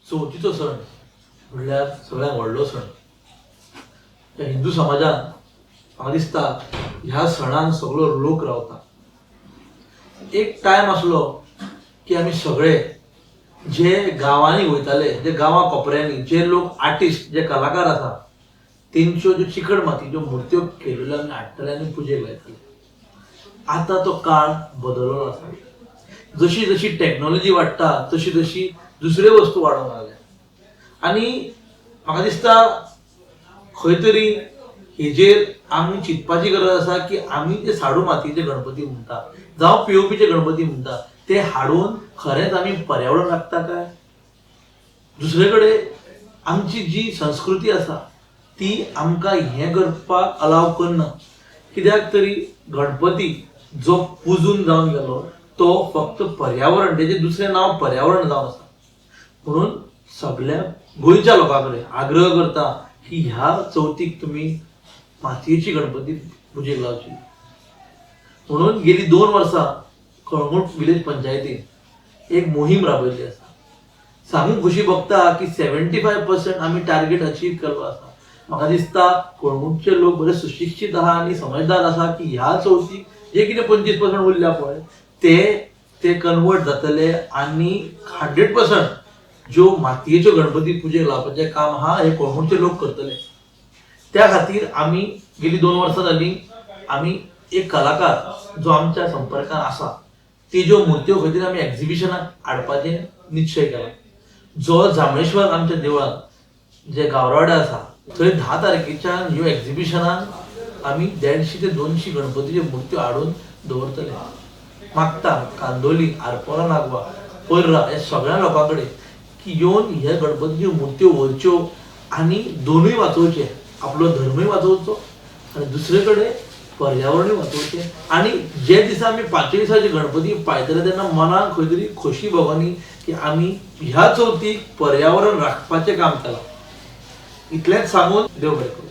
चवथीचो सण म्हणल्यार सगळ्यांत व्हडलो सण. ह्या हिंदू समाजान म्हाका दिसता ह्या सणान सगळो लोक रावता. एक टायम आसलो की आमी सगळे जे गांवांनी वयताले, जे गांवा कोपऱ्यांनी जे लोक आर्टिस्ट, जे कलाकार आसा, तेंच्यो ज्यो चिकट मातयेच्यो मुर्त्यो केलेल्यो आमी हाडटाले आनी पुजेक लायताले. आतां तो काळ बदललो आसा. जशी जशी टॅक्नोलॉजी वाडटा, तशी तशी दुसऱ्यो वस्तू वाडोंक लागल्या आनी म्हाका दिसता खंय तरी हेजेर आमी चिंतपाची गरज आसा की आमी जे साडू मातयेचे गणपती म्हणटा जावं पीओपीचे गणपती म्हणटा, ते हाडून खरेंच आमी पर्यावरण राखता काय दुसरे कडेन आमची जी संस्कृती आसा ती आमकां हें करपाक अलाव करना. कित्याक तरी गणपती जो पुजून जावन गेलो तो फक्त पर्यावरण, तेजें दुसरें नांव पर्यावरण जावन आसा. म्हणून सगळ्या गोंयच्या लोकां कडेन आग्रह करता की ह्या चवथीक तुमी मातयेची गणपती पुजेक लावची. म्हणून गेली 2 वर्सां कळंगूट विलेज पंचायतीन एक मोहीम राबयल्ली आसा. सांगूंक खोशी भोगता की 75% आमी टार्गेट अचीव केल्लो आसा. म्हाका दिसता कळंगूटचे लोक बरे सुशिक्षीत आहा आनी समजदार आसा की ह्या चवथीक जे कितें 25% उरल्या पळय ते ते कन्वर्ट जातले आनी 100% ज्यो मातयेच्यो गणपती पुजेक लावपाचें काम आहा हे कळंगूटचे लोक करतले. त्या खातीर आमी गेली 2 वर्सां जालीं आमी एक कलाकार जो आमच्या संपर्कान आसा तेज्यो मुर्त्यो खंय तरी आमी एग्जिबिशनाक हाडपाचें निश्चय केला. जो जांबळेश्वर आमच्या देवळांत जे गावरावाडे आसा थंय 10 तारखेच्यान ह्यो एग्जिबिशनान आमी 150 ते 200 गणपतीच्यो मुर्त्यो हाडून दवरतले. मागता कांदोली, आरपोरा, नागवा, पर्रा ह्या सगळ्या लोकां कडेन की येवन ह्या गणपतीच्यो मुर्त्यो व्हरच्यो आनी दोनूय वाचोवचे, आपलो धर्मूय वाचोवचो आनी दुसरे कडेन पर्यावरणूय वाचोवचें. आनी जे दिसा आमी 5 दिसाचे गणपती पायतले तेन्ना मनाक खंय तरी खोशी भोगनी की आमी ह्या चवथीक पर्यावरण राखपाचें काम केलां. इतलेंच सांगून देव बरें करूं.